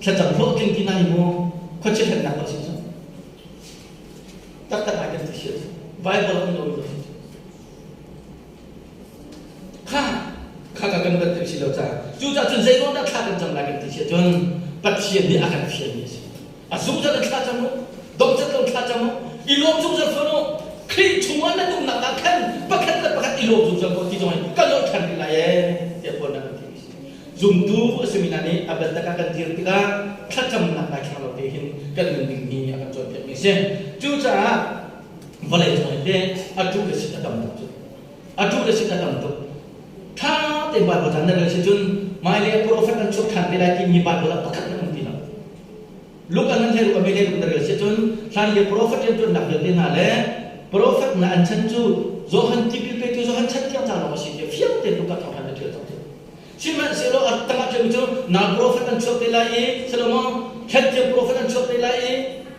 thlacam hlawhtling ti na ni maw khuachia hlennak ko si cu taktak ai kan ti si Bible um lo mi si Kha kha ka kan bantuk si lo caah cucaah cun zeiruang dah thla kan cam lai kan ti si ahcun Pathian nih a kan fialmi a si. A zungzal in thla cam u, dongcat lo thla cam u, i lawm zungzal fawn u. Khrih chungah nan umnak ah khan pakhat le pakhat i lawm zungzal ko ti zong in kan lawh ṭhan rih lai ee tiah Paul nih a kan ti mi si. Zumtu a simi hna nih a bantak ah kan dir tikah thlacamnak daithlang lo te hin kan nun ding hi a kan cawnpiakmi a si. Cucaah vawlei cung i teh a ṭu le sit a tam tuk cu a ṭu le sit a tam tuk ṭha tein Bible caan na rel si cun hmailei prophet an chuak ṭhan te lai timi Bible ah pakhat na um ti lo Luke an hlei ruk a hlei ruk na rel si cun hlan lio prophet rianṭuannak vialte hna le prophet na an chan cu Johan tipil petu Johan chan tiang ca lawng a si tiah fiang tein Luka thawngṭha na ṭial cang cu Sihmanhsehlaw a tangah ṭialmi cu nal profet an chuak te lai i Solomon hlathiam profet an chuak te lai i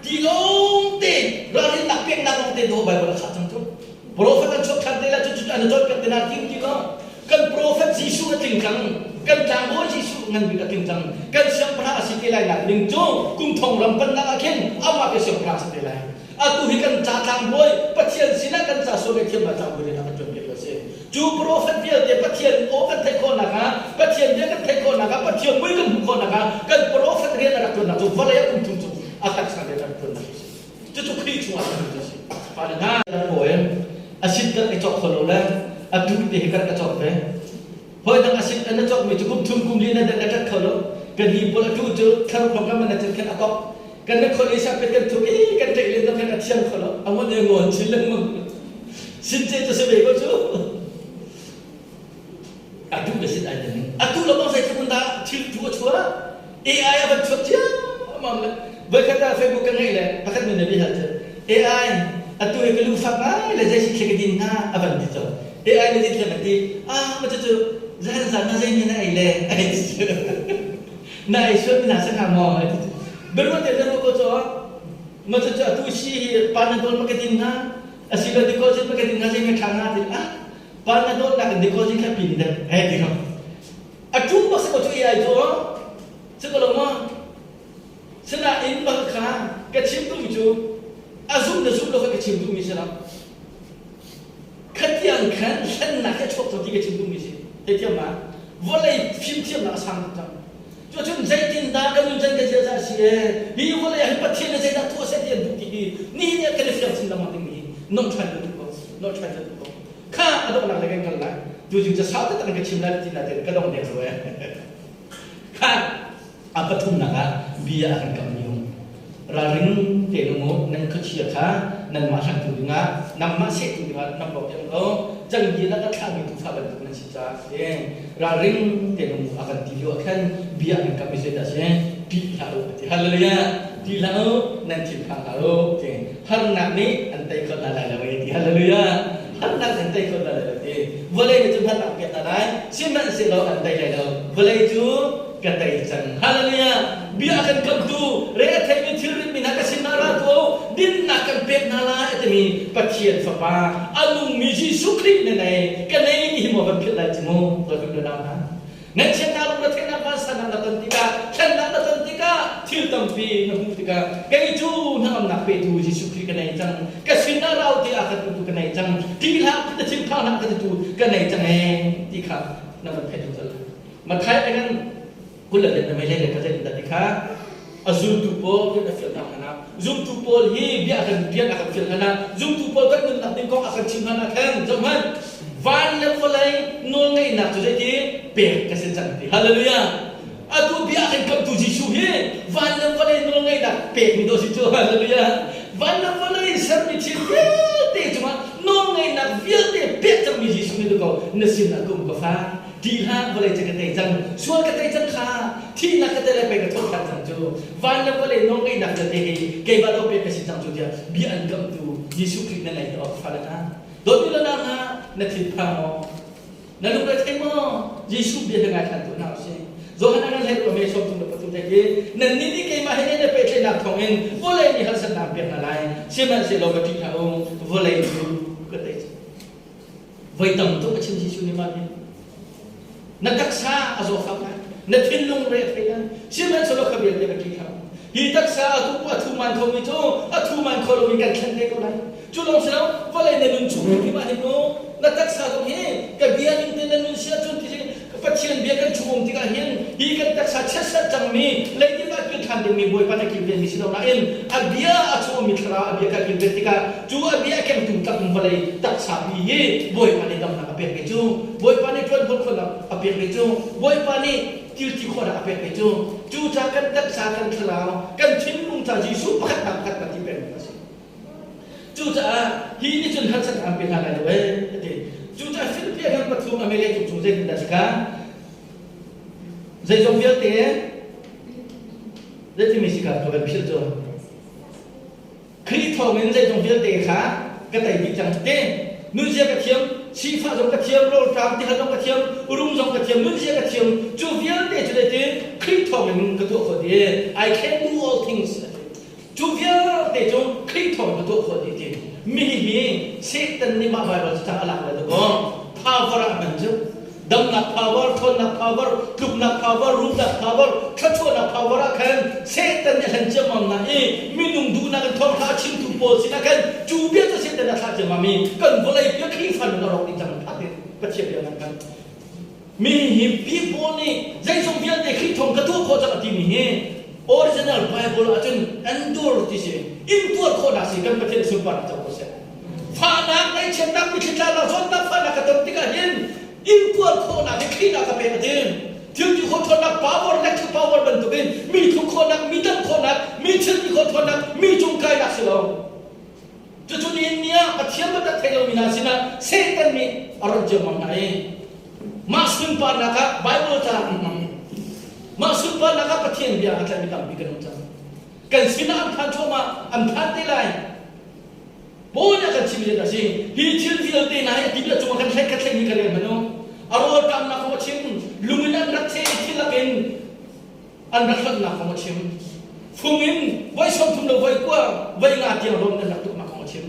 ti lawngte ralrinnak peknak lawngte dawh Bible a khah cang cu. Profet an chuak ṭhan te lai cu cu an cawnpiak te hna ti ti lo. Kan profet Jesuh a tling cang. Kan tlangbawi Jesuh ngan bik a tling cang. Kan siangpahrang a si te lai nak ding cu kum thong ram pannak ah khin amah ke siangpahrang si te lai. Atu hi kan ca tlangbawi Pathian sinah kan ca sual ngaihthiamnak tlangbawi rian a kan ṭuanpiak a si. Cu profet vialte Pathian aw kan theih khawhnak ah, Pathian bia kan theih khawhnak ah, Pathian mui kan hmuh khawhnak ah, kan profet rian a rak ṭuannak cu vawlei ah kum thum cu a taksa rian a rak ṭuannak a si. Cucu Khrih chungah kan a si. Fale hna, hawi a sit kan i cawk kho lo le a tu te hi kan ka cawk ve. Hawi dang a sit an na cawkmi cu kum thum kum li na na ṭat kho lo. Kan hi pawl a tu cu thlaruk program na cun khan a kok. Kan na khon i sapet kan thuk i kan ṭeih len zong khan a thiang kho lo. A ngon i ngawn chin lengmang. Sin ce cu si ve ko cu. Atu le sin ai ning. Atu lo bang zeitluk in dah thil tu a chuah. AI a van chuak ciammam le voikhat ah Facebook ka ngeih le pakhat nu nih bia hal cu AI atu hi ka lungfak ngai le zei si thli ka din hna a van ti cang. AI nih zeitin a ti ah ma cucu zan zan na zei na ei le ai ti cu. Na ei sual mi hna sa hnga maw ai ti cu. Biaruah te na ruah ko cu ma cucu atu si hi panadol ma ka din hna asilo decosin ma ka din hna zei ma ṭha hna ti ah panadol nak in decosin kha pin deuh hei ti ko. A ṭum bak si ko cu AI cu si ko lo maw? Sinain bang kha ka chim duhmi cu a zum le zum lo kha ka chim duhmi si lo. Khatiang khan hlennak hi a chuak cang ti ka chim duhmi si. Theithiam ma? Vawlei fimthiamnak a sang tuk cang. Cucun zeitindah kan nun can ka ziaza a si ee? Hi vawlei ah hin Pathian nih zeidah tuah seh ti an duh ti hi nihin ah kan i fiang chin lengmang dingmi hi nolh ṭhan ka duh ko. Nolh ṭhan ka duh ko. Kha a donghnak lei kan kal lai. Tuzing cu sau taktak in ka chim lai ti nain ka dong deng lo ee. Kha a pathumnak ah bia a kan kammi um. Ralring tein um u, nan khuachia kha nanmah hlangtu dingah, nangmah sehtu dingah nan bawk diam ko. Cangi na ka thlahmi tuufa bantuk nan si caah a si. Ralring tein um u a kan ti lio ah khan bia an kammi zeidah a si? Ṭih hlah u a ti. Hallelujah! Ṭih hlah u, nan thinphang hlah u ti. Harnak nih an tei kho hna lai lo e ti. Hallelujah! Harnak an tei kho hna lai lo ti. Vawlei nih cun harnak pek hna lai, sihmanhsehlaw an tei lai lo. Vawlei cu ka tei cang. Hallelujah! Bia a kan kamtu, re a theimi thilrit mi hna ka sinah ra tuah u, dinnak kan pek hna lai a timi Pathian Fapa, a nungmi Jesuh Khrih na nei, ka nei ti hi maw kan philh lai cu mu, Dawt na nau hna. Ngaihchiatnak lungretheihnak vansannak na ton tikah, thlennak na ton tikah, thil tampi na hmuh tikah, kei cu hnangamnak petu Jesuh Khrih ka nei cang. Ka sinah rau ti a ka tutu ka nei cang. Ti hlah, na thinphang hlah ka titu ka nei cang ee ti kha na van theih zungzal. Matthai a kan kul le na mei le ka zei ti kha a zultu pawl hi a fial hna hna zumtu pawl hi bia kan rian a kan fial hna zumtu pawl kan nunnak ding kong a kan chim hna khan zohhmanh van le vawlei nawlngeihnak cu zeiti pek ka si cang ti hallelujah atu bia kan kamtu Jesuh hi van le vawlei nawlngeihnak pek mi do si cu hallelujah van le vawlei sermi thil vialte cungah nawlngeihnak vialte pek cangmi Jesuh nih ko na sinah ka um ka fa Ti hlah vawlei cu ka tei cang sual ka tei cang kha thihnak ka tei le pei ka thawh ṭhan cang cu van le vawlei nawlngeihnak vialte hi keimah lo pek ka si cang cu tiah bia an kamhtu Jesuh Khrih na ngei awk fale hna dawtmi le nau hna na thinphang maw na lungre thei maw Jesuh bia hi ngai ṭhan tuah hna usih Johan an hlei ruah me 33 te khi nannih nih keimah he nan i pehtlaihnak thawngin vawlei nih harsatnak pek hna lai sihmanhsehlaw va ṭih hlah u vawlei cu ka tei cang Voi tam tuk a chim Jesuh nih mah hi. Na taksa a zawfak lai, na thinlung re a thei lai, sihmanhsehlaw kha vialte va ṭih hlah. Hi taksa a tu a thu man khomi cu a thu man kho lomi kan thlen te ko lai. Cu lawng si lo, vawlei na nun chung hi mah hin mu, na taksa zong hi ka bia ning te na nun si ahcun ti Pathian bia kan chung um tikah hin hi kan taksa chiatserh cangmi leidip ah kil ṭhan dingmi Bawipa na kilvenmi si lo nain a bia a chuahmi thlarau a bia kan kilven tikah cu a bia a kengtu takung vawlei taksa pi hi Bawipa nih damnak a pek ve cu Bawipa nih ṭuan khawhnak a pek ve cu Bawipa nih thilti khawhnak a pek ve cu cu ca kan taksa kan thlarau kan thinlung ca Jesuh pakhatnak pakhat kan ti peng a si. Cucaah hi nih cun harsatnak an pe hna lai lo ee a ti. Cucaah Philippines ram pathum a mele cung zeitindah si kha? Zeizong vialte zeitimi si kha ka van philh cu. Khrih thawngin zeizong vialte kha ka tei dih cang te. Nunzia ka thiam, sifah zong ka thiam, rawlṭam tihal zong ka thiam, rum zong ka thiam, nunzia ka thiam. Cu vialte cu zeitin Khrih thawngin ka tuah khawh dih. I can do all things. Cu vialte cu Khrih thawng na tuah khawh dih ti. Mi hi Satan nih mah Baibal cacang a lak le dakaw power ah a hman cu. Damnak power, ṭhawnnak power, tluknak power, rumnak power, thluachuahnak power ah khan Satan nih a hlen ciammam na i minung duhnak in thawngṭha a chimtu pawl sinah khan cu bia cu Satan a thlah ciammam i kan vawlei bia Khrihfa nun a rawk dih cang phat in Pathian bia nan hman. Mi hi people nih zeizong vialte Khrih thawng ka tuah khawh cang a timi hi original Bible ahcun endure ti si intuar khawhnak si kan Pathian sunparnak co ko seh. Fahnak, ngaihchiatnak, mitthli tlaknak, zawtnak fahnak ka ton tikah hin intuar khawhnak hi Khrih ah ka pek a ti. Thil ti ti khawh ṭhawnnak power, electric power bantukin mi thluk khawhnak, mi damh khawhnak, mi thilti khawh ṭhawnnak, mi cung kainak si lo. Cucu nihin ni ah Pathian biatak thei lomi hna sinah Satan nih a rat ciammam hna i mah sunparnak ah Bible ca an hmang. Mah sunparnak ah Pathian bia a tlaihmi tampi kan um cang. Kan sinah an phan cuahmah, an phan te lai. Paul nih a kan chimmi a si. Hi thil vialte hna hi a ti bia cungah kan hlei khat hlei ni ka rel hmanh u. A rawlṭamnak kong a chim, lung in an rak cheh i thil lakin an rak hlonhnak kong a chim. Fung in voi 30 le voi 9, voi nga tiang Rom an rak tuknak kong a chim.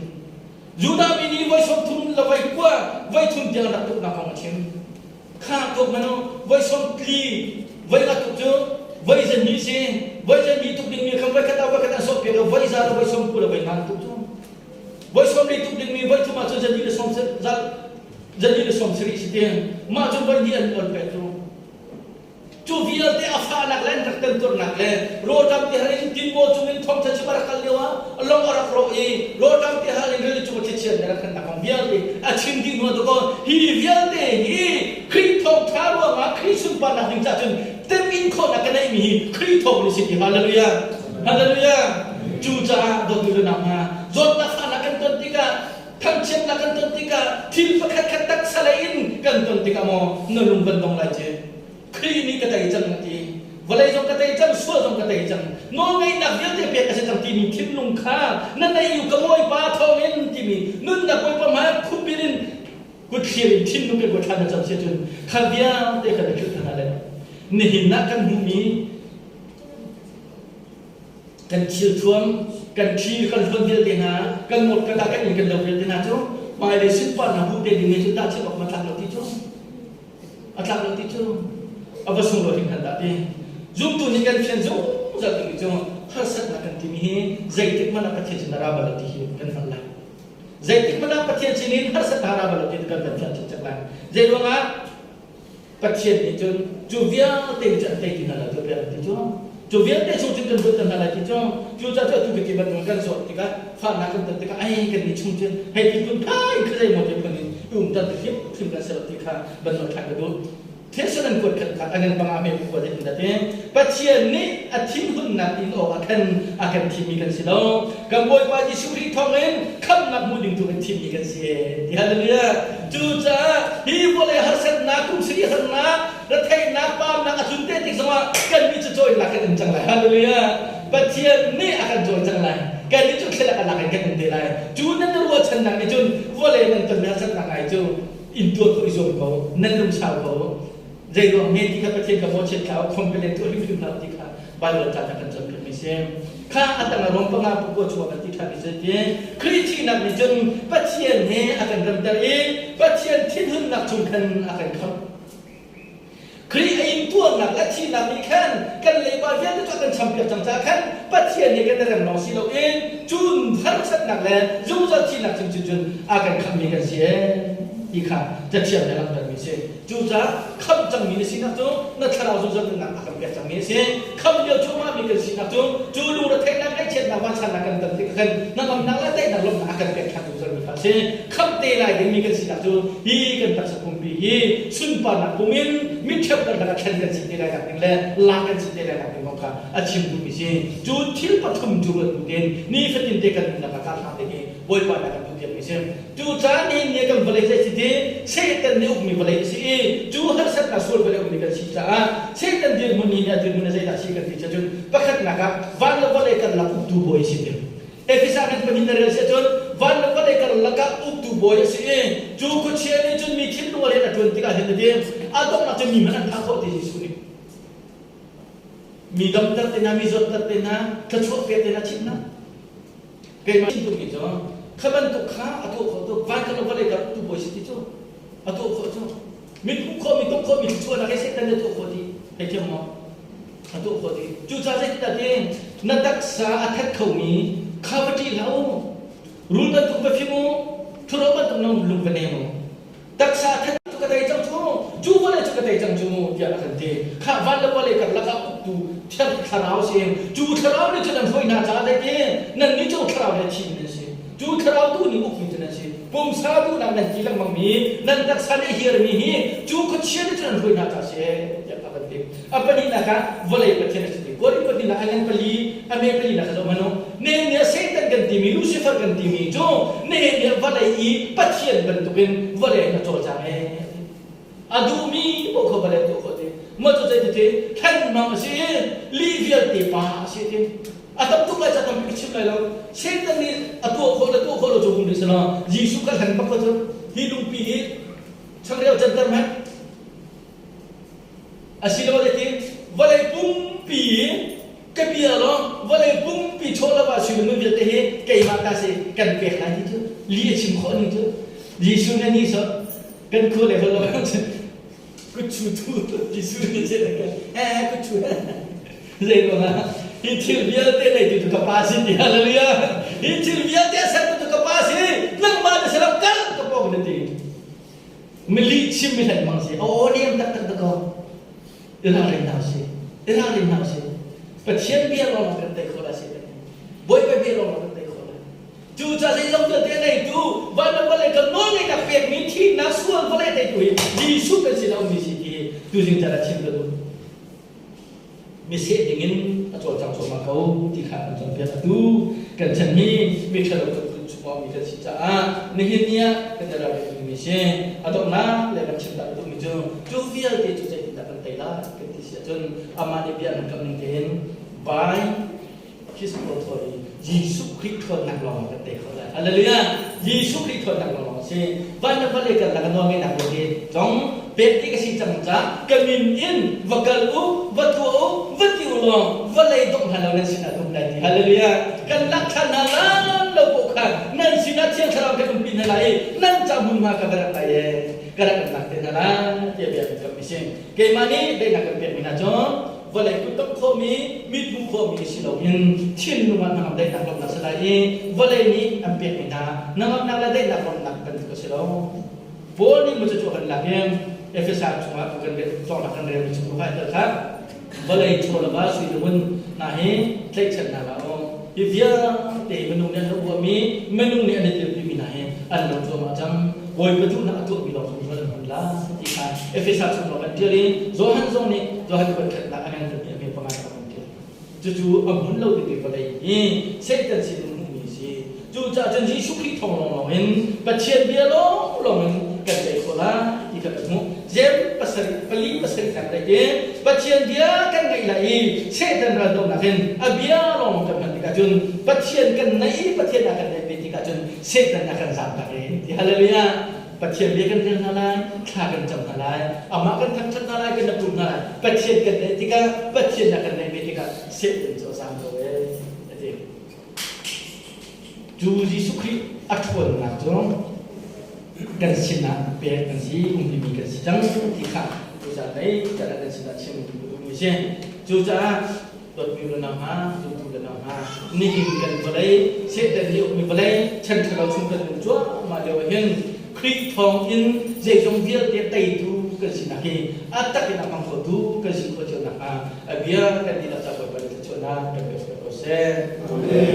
Judah mi nih voi 30 le voi 9, voi thum tiang an rak tuknak kong a chim. Kha tuk manu voi 40, voi nga tuk cu voi zenmi si, voi zenmi tuk dingmi khan voi khat ah voi khat an sawh piak voi za le voi 90 le voi nga tuk cu. Voi 40 tuk dingmi voi thum ahcun zani le sawm zani le 70 si ti. Mah cu voi hnih an on pek cu. Cu vialte a fahnak le an rak temtuarnak le rawlṭam tihal in tinbaw cungin thawngṭha chim a rak kal lioah lawng a rak rawh i rawlṭam tihal in rili cung a thlichia nih a rak hrannak kong vialte a chim dih hnu ah hi vialte hi Khrih thawngṭha ruangah Khrih sunparnak ding caah cun temhin khawhnak ka neihmi hi Khrih thawng in a si ti. Hallelujah! Hallelujah! Cucaah dawtmi le nau hna, zawtnak fahnak kan ton tikah thangchiatnak kan ton tikah thil pakhat khat taksa lei in kan ton tikah maw na lung van dong lai ci Khrih nih ka tei cang a ti. Vawlei zong ka tei cang, sual zong ka tei cang. Nawlngeihnak vialte pek a si cang timi thinlung kha na nei u ka Bawipa thawngin timi nunnak Bawipa hmai khupbil in kutthlir in thinlung ke thla na cam si cun kha vialte kha na philh hna le nihin ah kan hmuhmi kan thilthuam, kan ṭhi, kan hluan vialte hna, kan mawt kan kan inn kan lo vialte hna cu hmailei sunparnak hmuh te ding hi cu tahchim awk ma tlak lo ti cu. A tlak lo ti cu a va sunglawi hringhran dah ti. Zumtu nih kan fian zungzal dingmi cu harsatnak kan timi hi zeitik hmanh ah Pathian sin a ra bal lo ti hi kan hngalh lai. Zeitik hmanh ah Pathian sinin harsatnak a ra bal lo ti kan kan fian cikcek lai. Zei ruangah Pathian nih cun cu vialte nih cun an tei ti hna lai cu pek an ti cu. Cu vialte chung cun kan luat hna lai ti cu. Cucaah cu atu ka ti bantuk kan zawt tikah fahnak kan ton tikah ai kan nih chung cun hei ti phun phai kha zei maw ti phun in i umter ti hrimhrim kan si lo ti kha van nawl ṭhan ka duh. Thilson an kuat khat kha an panga me khua zeitin dah ti Pathian nih a thinhunnak in awk ah khan a kan thimmi kan si lo. Kan Bawipa Jesuh Khrih thawngin khamhnak hmu ding tu kan thimmi kan si. Ti hallelujah. Cucaah hi vawlei harsatnak, kum sari harnak, retheihnak, paamnak a tlun te tik zongah kan nih cu cawinak kan um cang lai. Hallelujah. Pathian nih a kan cawi cang lai. Kan nih cu thlelak a lak in kan um te lai. Cu nan ruahchannak nih cun vawlei nan tonmi harsatnak ngai cu in tuah khawh i zuam ko. Nan lungsau ko. Zei ruang hme ti kha Pathian ka mawhchiat thlau, complain tuah hrimhrim hlah ti kha Bible ca kan cawnpiakmi si. Kha a tang a rom panga pakua chuak an ti ṭhan i ti. Khrih thihnak nih cun Pathian he a kan remter i Pathian thinhunnak chung khan a kan khamh. Khrih a intuarnak le thihnak nih khan kan leiba vialte cu a kan champiak cang caah khan Pathian he kan i rem lawng si loin cun harsatnak le zungzal thihnak chung cun a kan khamhmi kan si ee ti kha Cathiang nih a langhtermi si. Cucaah khamh cangmi na sinak cu na thlarau zungzal nunnak a kan pek cangmi a si. Khamh lio cuahmahmi kan sinak cu cu lungretheihnak, ngaihchiatnak, vansannak kan ton tikah khan hnangamnak le daihnak lawmhnak a kan pek ṭhan zungzalmi kha a si. Khamh te lai dingmi kan sinak cu hi kan taksa pumpi hi sunparnak pum in mitṭhep karlak ah thlen kan si te lai nak ding le lak kan si te lai nak ding kong kha a chim duhmi si. Cu thil pathum cu ruat bu tein nifatin te kan nunnak ah kar hlang ding hi Bawipa nih a kan duhpiakmi si. Cucaah nihin ni kan vawlei zei si ti Satan nih ukmi vawlei a si i cu harsatnak sual vawlei ukmi kan si caah Satan dirhmun ni nih a dirhmun a zeidah si kan ti cun pakhatnak ah van le vawlei karlak uktu bawi a si ti. Efesa ngan pahnih na rel si ahcun van le vawlei karlak ah uktu bawi a si i cu khuachia nih cun mi thinlung a rian a ṭuan tikah hin a ti a donghnak cu mi hmanh an thah khawh ti Jesuh nih mi damter te hna mi zawtter te hna thluachuah pek te hna chimh hna Keimah chim duhmi cu kha bantuk kha a tuah khawh tuk van kan vawlei kar tu bawi si ti cu a tuah khawh cu mit hmuh khawh mi tuk khawh mi thluachuahnak he Satan nih a tuah khawh ti thei thiam maw a tuah khawh ti cucaah zeitindah ti na taksa a that khomi kha va ṭih hlah u rul bantuk va fim u ṭhuro bantuk na lung va nem u Taksa that cu ka tei cang cu, cu vawlei cu ka tei cang cu, tiah a kan ti. Khah van le vawlei karlak ah uktu Thiang Thlarau si. Cu Thlarau nih cun an hruai hna caah zeiti nannih cu Thlarau le thimi nan si. Cu Thlarau tu nih ukmi cu nan si. Pumsa duhnak nan ti lengmang mi, nan taksa nih hiarmi hi cu khuachia nih cun an hruai hna ca si tiah a kan ti. A pahnihnak ah vawlei Pathian a si ti. Korin pahnihnak a ngan pali, a me pali nak kha zoh hmanh u. Nihin ni ah Satan kan timi, Lucifer kan timi cu nihin ni ah vawlei i Pathian bantukin vawlei in a cawlcang ee. A duhmi paoh kha vawlei tuah khawh ti. Mah cu zei ti thlenmang a si i lih vialte pa a si ti. A tam tuk lai ca tampi ka chim lai lo. Satan nih a tuah khawh le tuah khawh lo cu hung rih selaw Jesuh ka hlen bak ko cu hi lungpi hi changreu canter hmanh Asiloah zeitin vawlei pumpi ka bia law vawlei pumpi chawlava suilung vialte hi keimah ta si kan pek lai ti cu li a chim khawh ning cu Jesuh na ni so kan khua le hol lo kutchu tu Jesuh nih chin eh kutchu zei ruangah hi thil vialte nei tu cu ka pa si ti hallelujah hi thil vialte a sertu cu ka pa si nangmah na si lo kal ka pawng na ti Mili chim mi hlen mang si. Aw niam taktak da ko. I ralring hna usih. I ralring hna usih. Pathian bia lawng kan tei khawh lai si. Bawipa bia lawng kan tei khawh lai. Cu ca zeizong vialte neitu van le vawlei kan nawl ngeihnak pekmi thihnak sual vawlei teitu hi Jesuh kan sin a ummi si ti hi tuzing caan ah chim ka duh. Miseh dingin a cawlcang cuahmah ko ti kha kan cawnpiak. Atu kan chan hi mi ṭhalo kan chungah mi kan si caah nihin ni ah kan i ralrin dingmi si. A donghnak le kan chim ta duhmi cu cu vialte cu zeitindah kan tei lai kan ti si ahcun amah nih bia an kamh ning tein by his authority Jesuh Khrih ṭhawnnak lawng kan tei khawh lai. Hallelujah! Jesuh Khrih ṭhawnnak lawng lawng si. Van le vawlei kan lak nawl ngeihnak vialte zong pek ti ka si cang caah ka min in va kal u, va tuah u, va ti u law vawlei dongh hna lo nan sinah ka um lai ti. Hallelujah! Kan lak ṭhan hna lan lo poh kha nan sinah Thiang Thlarau kan umpi hna lai i nan ca hmunhma ka va rak lai ee ka rak kan lak te hna lai tiah bia kan kammi si. Keimah nih daihnak kan pekmi hna cu vawlei kutdongh khawhmi, mit hmuh khawhmi si loin thinlung ah hnangam daihnak lawmhnak si lai i vawlei nih an pekmi hna hnangamnak le daihnak lawmhnak bantuk a si lo. Paul nih maw cucu a kan lak i Efesa chungah kan cawknak kan relmi chung kha tel kha vawlei chaw le va sui le ngun hna hi tlaihchan hna hlah u. Hi vialte minung nih an lo uahmi, minung nih an i dirpimi hna hi an lo cuahmah cang. Bawipa duhnak a tuahmi lawng zungzal an hmun lai ti kha Efesa chung lawng an ṭial i Johan zong nih Johan kuatkhatnak a ngan pahnih a hme panga lawng an ṭial. Cucu a hmun lo timi vawlei hi Satan sin in hmuhmi a si. Cucaah cun Jesuh Khrih thawng lawnglawng in Pathian bia lawnglawng in kan tei khawh lai ti kha kan hmuh. Jem pasarih pali pasarih kan tei i Pathian bia kan ngaih lai i Satan raldohnak in a bia lawnglawng kan hman tikah cun Pathian kan naih i Pathian a kan naih ve tikah cun Satan a kan zamtak i ti hallelujah Pathian bia kan rel hna lai thla kan cam hna lai amah kan thangṭhat hna lai kan approve hna lai Pathian kan naih tikah Pathian a kan naih ve tikah Satan cu a zam ko ee a ti. Cu Jesuh Khrih a ṭhawnnak cu kan sinah pek kan si, umpimi kan si cang ti kha tuzaan lei kan kan sinah chim duhmi si. Cucaah dawtmi le nau hna, zumtu le nau hna, nihin kan vawlei, Satan nih ukmi vawlei, chan ṭhalo chung kan um cuahmah lio ah hin Khrih thawng in zeizong vialte teitu kan sinak hi a tak in a hmang khotu kan si khawh cio nakhnga a bia kan dihlak ca Bawipa nih thluachuahnak kan pek ko seh. Amen.